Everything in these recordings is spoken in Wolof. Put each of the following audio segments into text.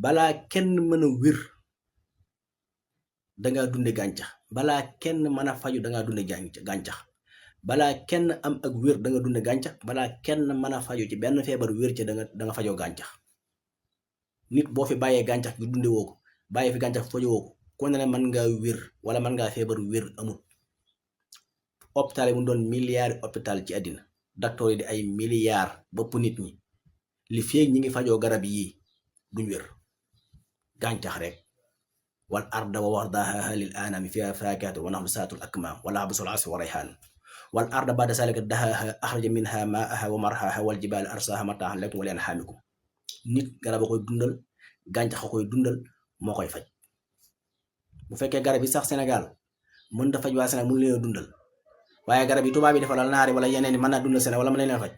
balaa kenn mën a wér dangaa dunde gàncax balaa kenn mën a faju dangaa dunde gàncax balaa kenn am ak wér da nga dunde gàncax balaa kenn mën a faju ci benn feebar wér ci da nga fajoo gàncax nit boo fi bàyyee gàncax gi dunde woo ko bàyyee fi gàncax fajoo woo ko ku ne mën ngaa wér wala mën ngaa feebar wér amut. hôpital yi mu doon milliards hôpital ci àddina docteur yi di ay milliards bopp nit ñi li feeg ñi ngi fajoo garab yii duñ wér gàncax rek wal arda wa wardaha lil anami fiha faakihatu wa nahsaatul akmaam wala abasul asfi wa rayhaan wal arda ba'da zalika dahaha axraja minha maaha wa marhaha wal jibaala arsaha mataahan lakum wa li an'aamikum nit garab a koy dundal gàncax a koy dundal moo koy faj bu fekkee garab yi sax Sénégal mën da faj waa Sénégal mun leen a dundal waaye garab yi tubaab yi defalal naari wala yeneen yi mën naa dundal Sénégal wala mën leen faj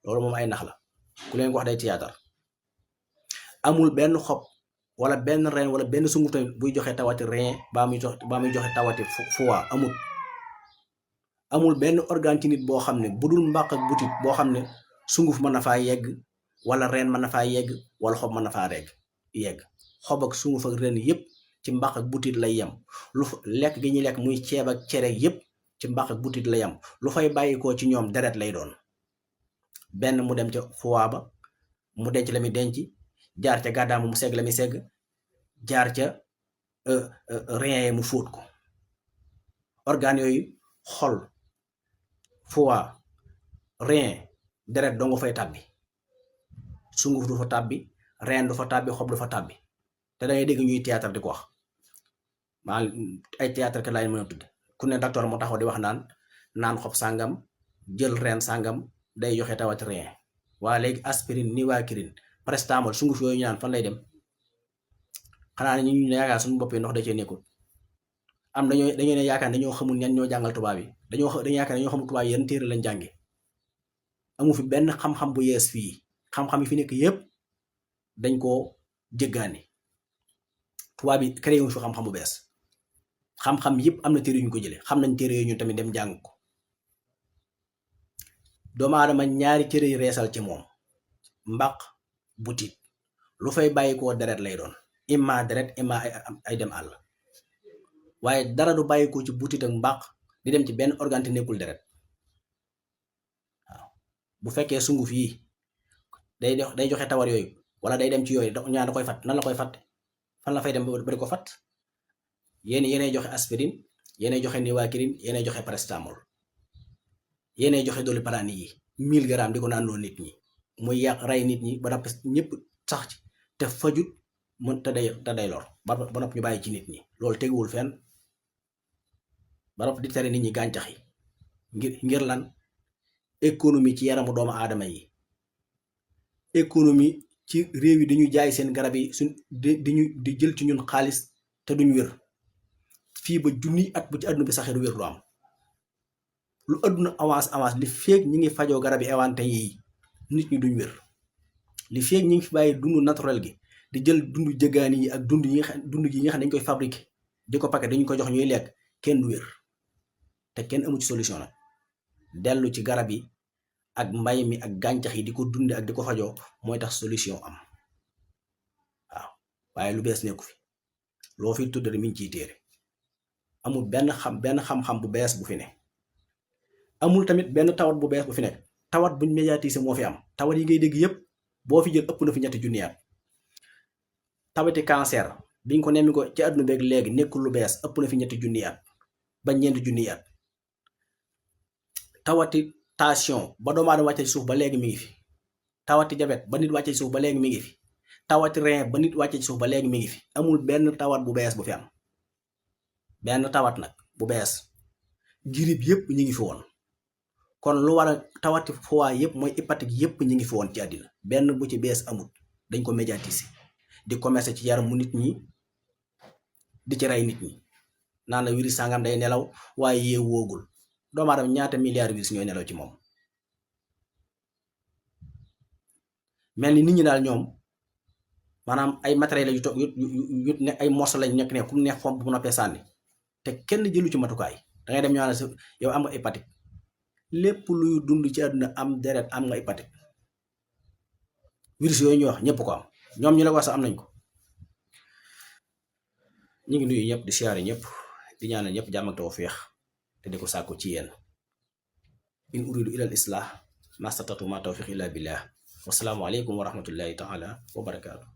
loolu moom ay nax la ku leen ko wax day théâtre amul benn xob wala benn reen wala benn sunguf tamit buy joxe tawati rein baa muy joxe tawati foie amul benn organe ci nit boo xam ne bu dul mbàq ak butit boo xam ne sunguf mën na faa yegg wala reen mën na faa yegg wala xob mën na faa yegg xob ak sunguf ak reen yépp ci mbàq ak butit lay yem lu lekk gi ñuy lekk muy ceeb ak cere yépp ci mbàq ak butit lay yem lu fay bàyyikoo ci ñoom deret lay doon benn mu dem ca foie ba mu denc la muy denc jaar ca gàddaam mu segg la muy segg jaar ca rein yi mu fóot ko organes yooyu xol foie rein deret doo nga fay tàbbi sunguf du fa tàbbi rein du fa tàbbi xob du fa tàbbi te dangay dégg ñuy théâtre di ko wax maa ay théâtre ka laay mën a tudd ku ne docteur moo taxaw di wax naan xob sàngam jël rein sàngam day joxe tawati rein waa léegi aspirine nivaquine paracétamol sunguf yooyu ñu naan fan lay dem xanaa ne ñu yaakaar suñu bopp yi ndox da cee nekkul am dañoo ne yaakaar dañoo xamul ñan ñoo jàngal tubaab yi dañoo yaakaar dañoo xamul tubaab yi yan téere lañ jànge amu fi benn xam-xam bu yees fii xam-xam yi fi nekk yépp dañ koo jéggaani tubaab yi créé wuñ fi xam-xam bu bees xam-xam yépp am na téere yu ñu ko jëlee xam nañ téere yooyu ñun tamit dem jàng ko doomu aadama ñaari téere yi reesal ci moom mbaq butit lu fay bàyyi koo deret lay doon imma deret imma ay dem àll waaye dara du bàyyi ko ci butit ak mbaq di dem ci benn organe te nekkul deret waaw bu fekkee sunguf yi day joxe tawar yooyu wala day dem ci yooyu ñaan da koy fat nan la koy fat fan la fay dem ba di ko fat yéenay joxe aspirine yéenay joxe nivaquine yéenay joxe paracétamol yéenay joxe doliprane yi 1000 grammes di ko naan loo nit ñi muy yàq rey nit ñi ba noppi ñëpp sax ci te fajut mën te day lor ba noppi ñu bàyyi ci nit ñi loolu teguwul fenn ba noppi di tere nit ñi gàncax yi ngir lan économie ci yaramu doomu aadama yi économie ci réew yi dañuy jaay seen garab yi di jël ci ñun xaalis te duñ wér fii ba junniy at bu ci àdduna bi saxee du wér lu am lu àdduna avance li feeg ñi ngi fajoo garab yi évante yi nit ñi duñ wér li feeg ñi ngi fi bàyyi dund naturel gi di jël dund jëgaani yi ak dund yi nga xam dañ koy fabriqué di ko paquet dañu ko jox ñuy lekk kenn du wér te kenn amu ci solution nag dellu ci garab yi ak mbay mi ak gàncax yi di ko dunde ak di ko fajoo mooy tax solution am waaw waaye lu bees nekku fi loo fi tudd rek mi ngi ciy téere amul benn xam-xam bu bees bu fi ne amul tamit benn tawat bu bees bu fi nekk tawat buñ médiatisé moo fi am tawat yi ngay dégg yépp boo fi jël ëpp na fi 3 junni at tawati cancer biñ ko nemmi ko ci àdduna beeg léegi nekkul lu bees ëpp na fi 3 junni at ba 4 junni at tawati tension ba doomu aadama wàcce ci suuf ba léegi mi ngi fi tawati jabet ba nit wàcce ci suuf ba léegi mi ngi fi tawati rein ba nit wàcce ci suuf ba léegi mi ngi fi amul benn tawat bu bees bu fi am benn tawat nag bu bees girib yépp ñi ngi fi woon kon lu war a tawati foie yépp mooy hépatique yépp ñi ngi fi woon ci àddina benn bu ci bees amul dañ ko médiatiser di commercer ci yaramu nit ñi di ci rey nit ñi naan la virus sangam day nelaw waaye yee woogul doomu aadama ñaata milliards virus ñooy nelaw ci moom mel ni nit ñi daal ñoom maanaam ay matériel yu ne ay morceau lañ nekk ne ku neex fomp bu noppee sànni te kenn jëlu ci matukaay dangay dem ñoo ne yow am nga hépatique lépp luy dund ci àdduna am deret am nga hépatique virus yooyu ñuy wax ñëpp ko am ñoom ñu la wax sax am nañ ko ñu ngi nuyu ñëpp di siyaare ñëpp di ñaanal ñëpp jàmm ak tawfeex te di ko sàkku ci yéen in uridu ila al islah mastatatu ma tawfiq illa billah wasalaamu aleykum wa rahmatullahi taala wa barakaatu